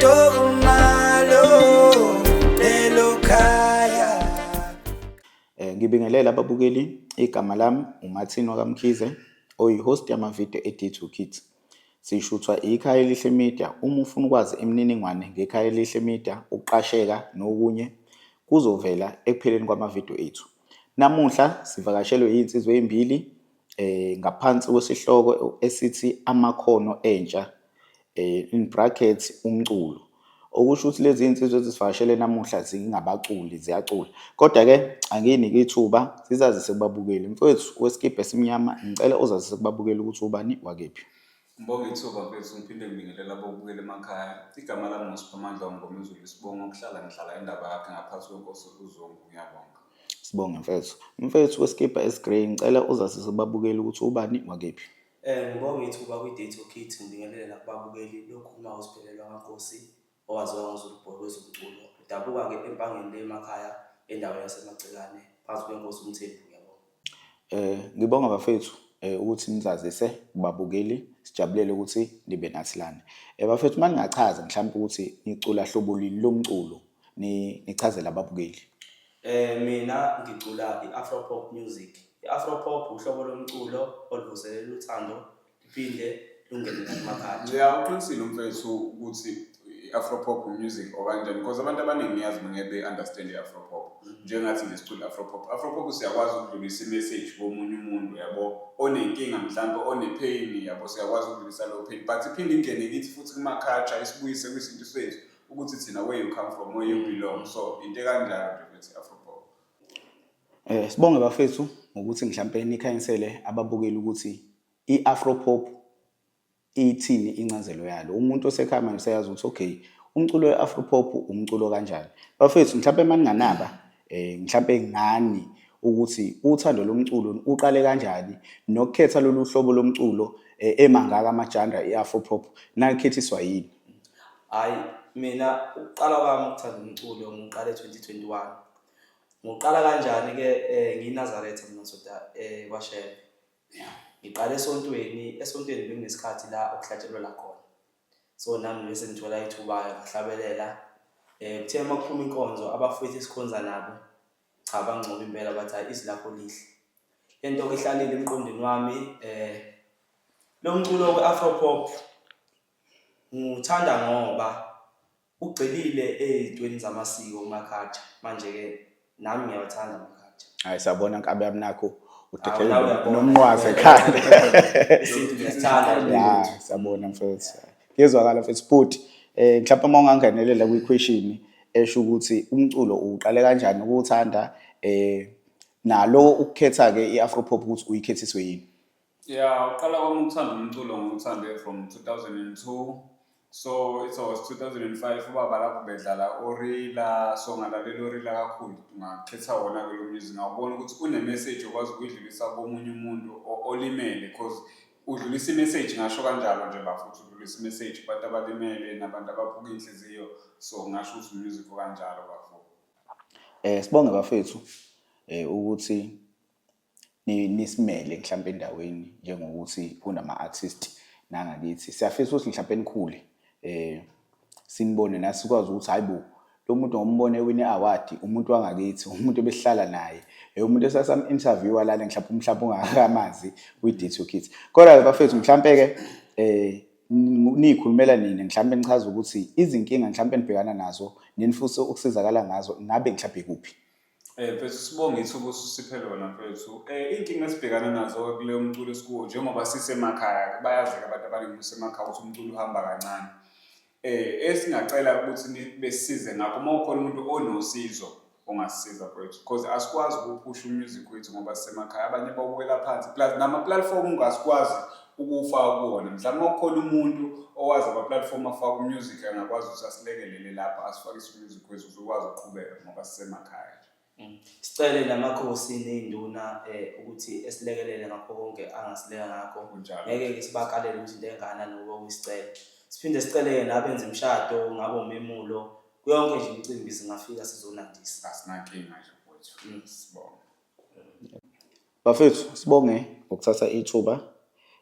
Lentokomalo lelo khaya. Ngibingelela ababukeli, igama lami uMartin wakaMkhize, oyi-host yamavidiyo e-D2 Kids. Sishuthwa iKhaya Elihle Media. Uma ufuna ukwazi imininingwane ngeKhaya Elihle Media, ukuqasheka nokunye kuzovela ekupheleni kwamavidiyo ethu. Namuhla sivakashelwe iy'nsizwa ey'mbili ngaphansi kwesihloko esithi amakhono entsha, in brackets umculo. Okusho ukuthi lezi iy'nsizwa ezisivakashele namuhla zingabaculi, ziyacula. Kodwa-ke angiyinike ithuba zizazise kubabukeli. Mfowethu wesikibha esimnyama, ngicela uzazise kubabukeli ukuthi ubani wakephi. Ngibonge ithuba mfethu, ngiphinde ngibingelele ababukeli emakhaya. Igama lami nguSiphamandla Mngomezulu, isibongo kuhlala ngihlala indaba yakhe ngaphansi kwenkosi uZungu. Ngiyabonga. Sibonge mfethu. Mfethu wesikibha esi-grey, ngicela uzazise kubabukeli ukuthi ubani wakephi. Ngibonge ithuba kwi-Day to Kids, ngibingelele nakubabukeli. Lokhu uma uSiphelelwa kaNkosi, owaziwa ngoZulu Boy kwezomculo. Udabuka-ke eMpangeni le emakhaya, endaweni yaseMacikane, phansi kwenkosi uMthembu. Ngiyabonga. Ngibonga bafethu ukuthi nizazise kubabukeli, sijabulele ukuthi nibe nathi lana. Bafethu, uma ningachaza mhlawumbe ukuthi nicula hlobo lini lomculo, nichazele ababukeli. Mina ngicula i-Afro pop music. I-Afro pop uhlobo lomculo oluvuselela uthando, liphinde lungene nakumakhadi. Ya, uqinisile umfethu ukuthi i-Afro pop music okanjani, because abantu abaningi ngiyazi ngeke be-understand i-Afro pop. Njengathi nje sicula i-Afro pop. Afro pop siyakwazi ukudlulisa i-message komunye umuntu, yabo, onenkinga mhlampe, one-pain, yabo, siyakwazi ukudlulisa leyo pain, but iphinde ingene kithi futhi kuma-culture, isibuyise kwisintu sethu ukuthi thina where you come from, where you belong. So into ekanjalo nje mfethu i-Afro pop. Sibonge bafethu ngokuthi mhlampe nikhanyisele ababukeli ukuthi i-Afro pop ithini incazelo yalo. Umuntu osekhaya manje useyazi ukuthi okay, umculo we-Afro pop umculo kanjani. Bafethu, mhlampe maninganaba mhlampe ngani ukuthi uthando lomculo uqale kanjani nokukhetha lolu hlobo lomculo emangaka ama-genre i-Afro pop, nalikhethiswa yini? Hhayi, mina ukuqala kwami ukuthanda umculo ngiqale 2021. Ngiqala kanjani-ke? NgiyiNazaretha mina ngisoda kwaShembe. Ngiqale esontweni, esontweni bekunesikhathi la okuhlatshelelwa khona. So nami bese ngithola ithuba-ke ngahlabelela. Kuthe uma kuphuma inkonzo, abafowethu esikhonza nabo, cha, bangcoba impela, bathi hhayi, izwi lakho lihle. Le nto-ke ihlalile emqondweni wami. Lo mculo we-Afro pop ngiwuthanda ngoba ugxilile ey'ntweni zamasiko, kuma-culture. Manje-ke nami ngiyawathanda ama-culture. Hayi, siyabona nkabi yami, nakho Hawu, udedele nawe uyabona. Nomnqwazi ekhanda. Isintu ngiyasithanda. Ya, siyabona mfethu. Kuyezwakala mfethu. But mhlawumbe uma ungangenelela kwi-question esho ukuthi umculo uqale kanjani ukuwuthanda, nalo ukukhetha ke i-Afro pop ukuthi uyikhethiswe yini? Ya, uqala kwami ukuthanda umculo ngiwuthande from 2002. So it was 2005, ubaba lapho bedlala Orila, so ngalalela Orila kakhulu, ngakhetha wona-ke lo music, ngawubona ukuthi une-message okwazi ukuyidlulisa komunye umuntu olimele, cause udlulisa i-message, ngasho kanjalo nje bafo, ukuthi udlulisa i-message kubantu abalimele nabantu abaphuka inhliziyo. So ngasho ukuthi umusic okanjalo bafo. Sibonge bafethu ukuthi nisimele mhlawumbe endaweni njengokuthi kunama-artist nangakithi. Siyafisa ukuthi mhlawumbe nikhule, sinibone nathi, sikwazi ukuthi hayi bo, lo muntu ngombone ewine i-award, umuntu wangakithi, umuntu ebesihlala naye, umuntu esasam-interviewa lana mhlawumbe ungakamazi kwi-D2 Kids. Kodwa-ke bafethu, mhlampe-ke niyikhulumela nina, mhlampe nichaza ukuthi izinkinga mhlampe nibhekana nazo nenifisa ukusizakala ngazo ngabe mhlampe kuphi? Mfethu, sibonge ithuba osusiphe lona mfethu. Iy'nkinga esibhekana nazo kuleyo mculo esikuwo njengoba sisemakhaya, bayazi-ke abantu abaningi usemakhaya ukuthi umculo uhamba kancane. Esingacela ukuthi besisize ngakho, uma kukhona umuntu onosizo ongasisiza mfethu, because asikwazi ukuwuphusha umusic wethu ngoba sisemakhaya, abanye bawubukela phansi, plus nama-platform ungasikwazi ukuwufaka kuwona. Mhlawumbe uma kukhona umuntu owazi ama-platform afaka umusic, angakwazi ukuthi asilekelele lapha, asifakise umusic wethu ukuze ukwazi ukuqhubeka ngoba sisemakhaya nje. Sicele namakhosi ney'nduna ukuthi esilekelele ngakho konke angasileka ngakho. Kunjalo. Ngeke-ke sibakalele ukuthi into engakanani ngoba kuyisicelo. Siphinde sicele-ke nabenza imishado, ngabe umemulo, kuyonke nje imicimbi singafika sizonandisa. Asinankinga nje mfowethu. Sibonge. Bafethu, sibonge ngokuthatha ithuba.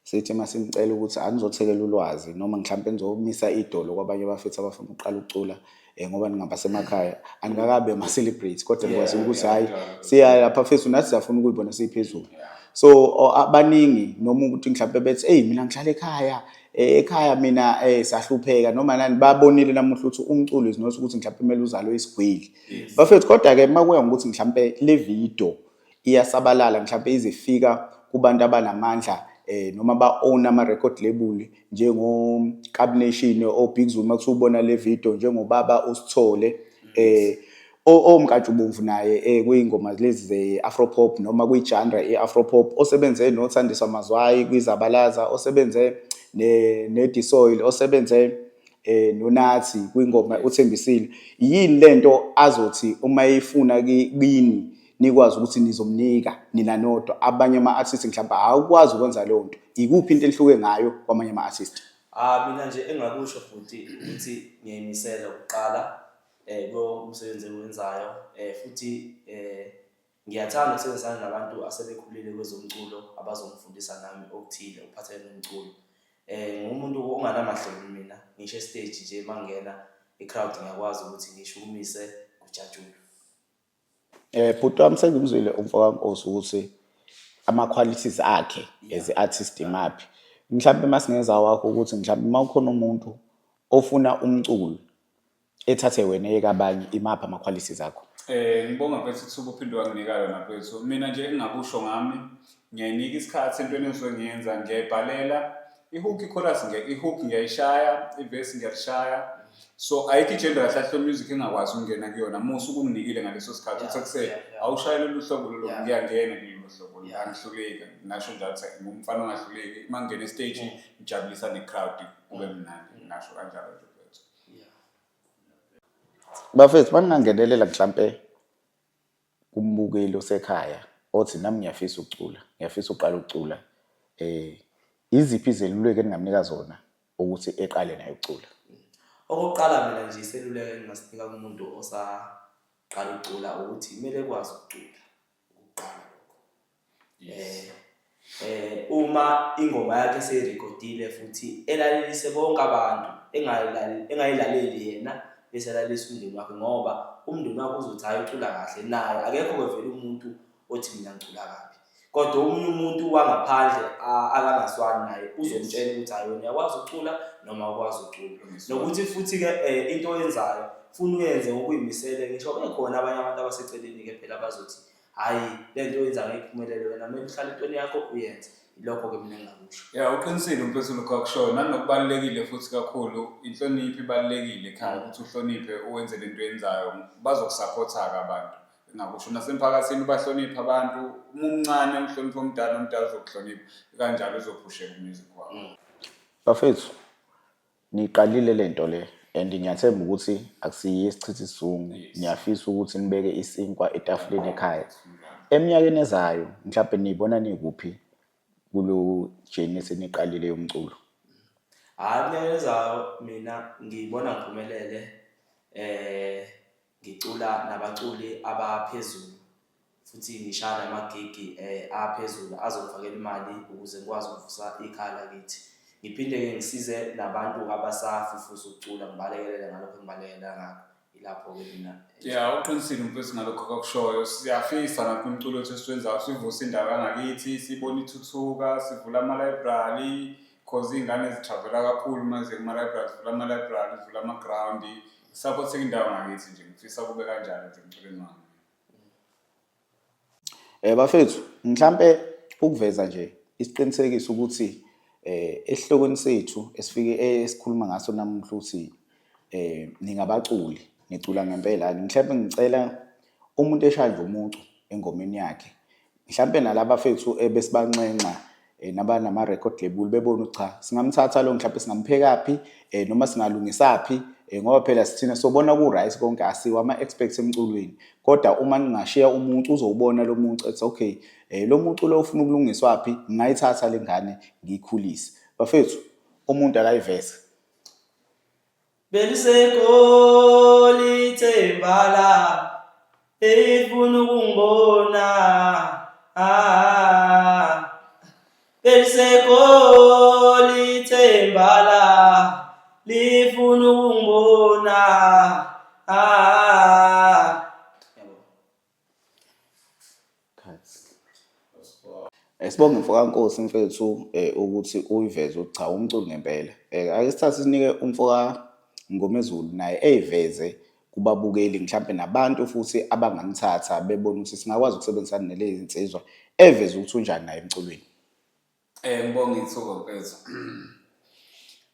Sithi uma sinicela ukuthi anizothekela ulwazi noma mhlawumpe nizomisa idolo kwabanye abafethu abafuna ukuqala ukucula ngoba ningabasemakhaya anikakabi ama-celebrate kodwa nikwazi ukuthi hhayi siya lapha fethu nathi siyafuna ukuyibona siyiphezulu. So abaningi noma ukuthi mhlawumpe bethi eyi mina ngihlala ekhaya ekhaya mina sahlupheka noma nani babonile namuhla ukuthi umculo is not ukuthi mhlawumpe kumele uzalwe isigwili. Bafethu kodwa-ke uma kuya ngokuthi mhlawumpe le video iyasabalala mhlawumbe ize ifika kubantu abanamandla noma ba-own ama-record label njengo-Cub Nation o-Big Zulu kuthiwa ubona le video njengobaba uSithole omkantshubomvu naye kwiy'ngoma lezi ze-afro pop noma kwi-genre i-afro pop osebenze noThandiswa Mazwai kwiZabalaza osebenze ne-Disoil osebenze noNathi kwingoma uThembisile. Yini lento azothi uma eyifuna kini nikwazi ukuthi nizomnika nina nodwa abanye ama-artist mhlawumbe awukwazi ukwenza leyo nto ikuphi into enihluke ngayo kwamanye ama-artist? Ah mina nje engakusho futhi ukuthi ngiyayimisela ukuqala kuwo umsebenzi engiwenzayo futhi ngiyathanda ukusebenzisana nabantu asebekhulile kwezomculo abazongifundisa nami okuthile okuphathelene nomculo. Ngiwumuntu onganamahloni mina ngisho esiteji nje uma ngingena i-crowd ngiyakwazi ukuthi ngiyishukumise kujatshulwe. Bhuti wami sengimzwile umfokaNkosi ukuthi ama-qualities akhe as i-artist imaphi. Mhlampe masingenza wakho ukuthi mhlampe uma kukhona umuntu ofuna umculo ethathe wena eyeke abanye imaphi ama-qualities akho? Ngibonga mfethu ithuba uphinde wanginika lona mfethu. Mina nje engingakusho ngami ngiyayinika isikhathi entweni engisuke ngiyenza ngiyayibhalela i-hook i-chorus i-hook ngiyayishaya i-verse ngiyalishaya so ayikho i-genre kahle kahle music engakwazi ukungena kuyona musa ukunginikile ngaleso sikhathi uthi kuse awushaye lolu hlobo lolu ngiyangena kulolu hlobo angihluleki ngasho njalo ukuthi ngumfana ongahluleki uma ngingena estage ngijabulisa ne-crowd kube mnandi ngasho kanjalo nje mfethu. Bafethu maningangenelela mhlampe kumbukeli osekhaya othi nami ngiyafisa ukucula, ngiyafisa ukuqala ukucula, iziphi izeluleko eningamnika zona ukuthi eqale naye ukucula? Okokuqala mina nje iseluleko engingasinika kumuntu osaqala ukucula ukuthi kumele ekwazi ukucula ukuqala lokho. Uma ingoma yakhe eseyirekhodile futhi elalelise bonke abantu engayilaleli yena bese elalelisa umndeni wakhe ngoba umndeni wakhe uzothi hhayi ucula kahle naye akekho-ke vele umuntu othi mina ngicula kabi. Kodwa omunye umuntu wangaphandle akangaswani naye uzomtshela ukuthi hhayi wena uyakwazi ukucula noma awukwazi ukucula. Nokuthi futhi-ke into oyenzayo funa uyenze ngokuyimisele ngisho bekhona abanye abantu abaseceleni-ke phela abazothi hhayi le nto oyenza ngeke iphumelele wena kumele uhlale entweni yakho uyenze. Yilokho-ke mina engingakusho. Ya uqinisile umfethu lokho akushoyo nanokubalulekile futhi kakhulu inhlonipho ibalulekile ekhaya ukuthi uhloniphe uwenze lento oyenzayo bazokusaphotha-ke abantu engakusho nasemphakathini ubahloniphe abantu uma umncane uhloniphe omdala omdala uzokuhlonipha kanjalo uzophusheka umusic wakho. Bafethu niyiqalile lento le and ngiyathemba ukuthi akusiyiyo esichitha isizungu niyafisa ukuthi nibeke isinkwa etafuleni ekhaya. Eminyakeni ezayo mhlawumbe niyibona nikuphi kulo journey eseniqalile yomculo? Hhayi eminyakeni ezayo mina ngiyibona ngiphumelele ngicula nabaculi abaphezulu futhi ngishaya namagigi aphezulu azongifakela imali ukuze ngikwazi ukuvusa ikhaya lakithi. Ngiphinde-ke ngisize nabantu abasafufusa ukucula ngibalekelele ngalokho engibalekelela ngakho. Ilapho-ke mina. Ya uqinisile umfethu ngalokho akakushoyo. Siyafisa nathi umculo wethu esiwenzayo sivuse indawo yangakithi, sibone ithuthuka, sivule ama-library cause iy'ngane zi-travel-a kakhulu uma ziye kuma-library, sivule ama-library, sivule ama-ground, support indawo ngakithi nje. Ngifisa kube kanjalo nje emculweni wami. Bafethu mhlampe ukuveza nje isiqinisekiso ukuthi esihlokweni sethu esifike esikhuluma ngaso namuhla ukuthi ningabaculi nicula ngempela mhlampe ngicela umuntu eshaya nje umucu engomeni yakhe mhlampe nalaba fethu ebesibanxenxa nabanama-record label bebone ukuthi cha singamthatha lo mhlawumbe singamphekaphi noma singalungisaphi ngoba phela sithina sobona ku-right konke asiwo ama-experts emculweni kodwa uma ningashiya umuntu uzowubona lo muntu ethi okay lo muntu lo ufuna ukulungiswaphi ngingayithatha le ngane ngiyikhulise. Bafethu umuntu akayiveze. BeliseGoli ithemba lami lifuna ukungibona ah. BeliseGoli. ukungibona. Ah, yabo. Sibonge mfokaNkosi mfethu ukuthi uyiveze ukuthi cha umculo ngempela. Ake sithathe sinike umfoka Mngomezulu naye eyiveze kubabukeli mhlampe nabantu futhi abangamthatha bebona ukuthi singakwazi ukusebenzisana nalezi nsizwa eveze ukuthi unjani naye emculweni. Ngibonge ithuba mfethu.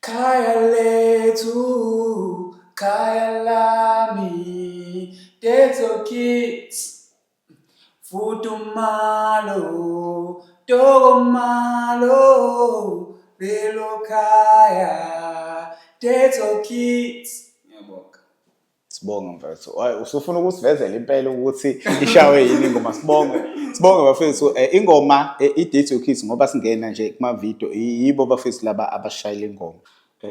Khaya lethu, khaya lami, Ghetto Kids. Futumalo, tokomalo, lelo khaya, Ghetto Kids. Ngiyabonga. Sibonge mfethu. Hayi usufuna ukusivezela impela ukuthi ishawe yini ingoma sibonge. Sibonge bafethu ingoma i-Date Kids ngoba singena nje kuma video yibo bafethu laba abashayela ingoma.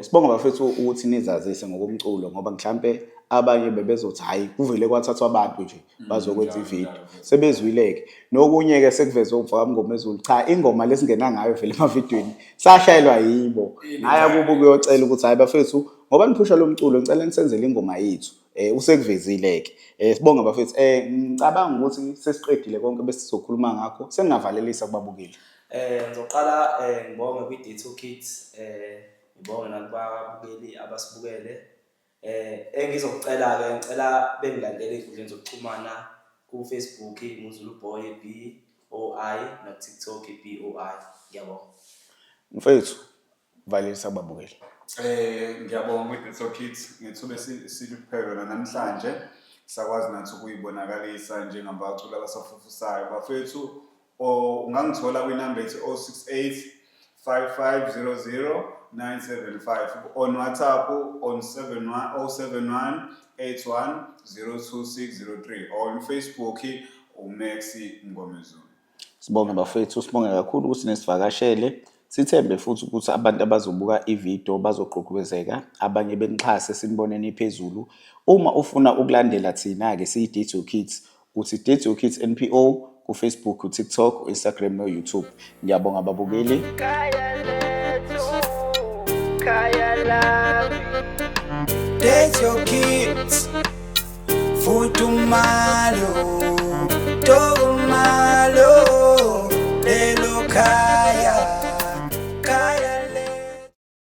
Sibonge bafethu ukuthi nizazise ngokomculo ngoba mhlambe abanye bebezothi hayi kuvele kwathathwa abantu nje bazokwenza ivideo. Sebezwileke. Nokunye ke sekuvezwe umfaka Mngomezulu cha ingoma lesingena ngayo vele emavidweni sashayelwa yibo. Ngaya kubo kuyocela ukuthi hayi bafethu ngoba niphusha lo mculo ngicela nisenzele ingoma yethu. Usekuvezile ke. Sibonge bafethu. Ngicabanga ukuthi sesiqedile konke besizokhuluma ngakho. Sengingavalelisa kubabukeli. Ngizoqala ngibonge kwi-D2 Kids, ngibonge nakubabukeli abasibukele. Engizokucela-ke ngicela bengilandele ey'nkundleni zokuxhumana ku-Facebook nguZulu Boy B O I naku-TikTok B O I. Ngiyabonga. Mfethu valelisa kubabukeli. Ngiyabonga kwi-Ghetto Kids ngethuba esiliphe lona namhlanje. Sakwazi nathi ukuyibonakalisa njengabaculi abasafufusayo. Bafethu, ungangithola kwinamba ethi 068 5500 975 on WhatsApp on 71 071 81 02603 on Facebook uMaxi Mngomezulu. Sibonge bafethu, sibonge kakhulu ukuthi nisivakashele. Sithembe futhi ukuthi abantu abazobuka ividiyo bazogqugquzeka, abanye benixhase sinibone niphezulu. Uma ufuna ukulandela thina-ke siyi-D2 Kids, uthi D2 Kids NPO ku-Facebook, ku-TikTok, Instagram no-YouTube. Ngiyabonga babukeli. Khaya lethu, khaya lami. Date your kids, futumalo,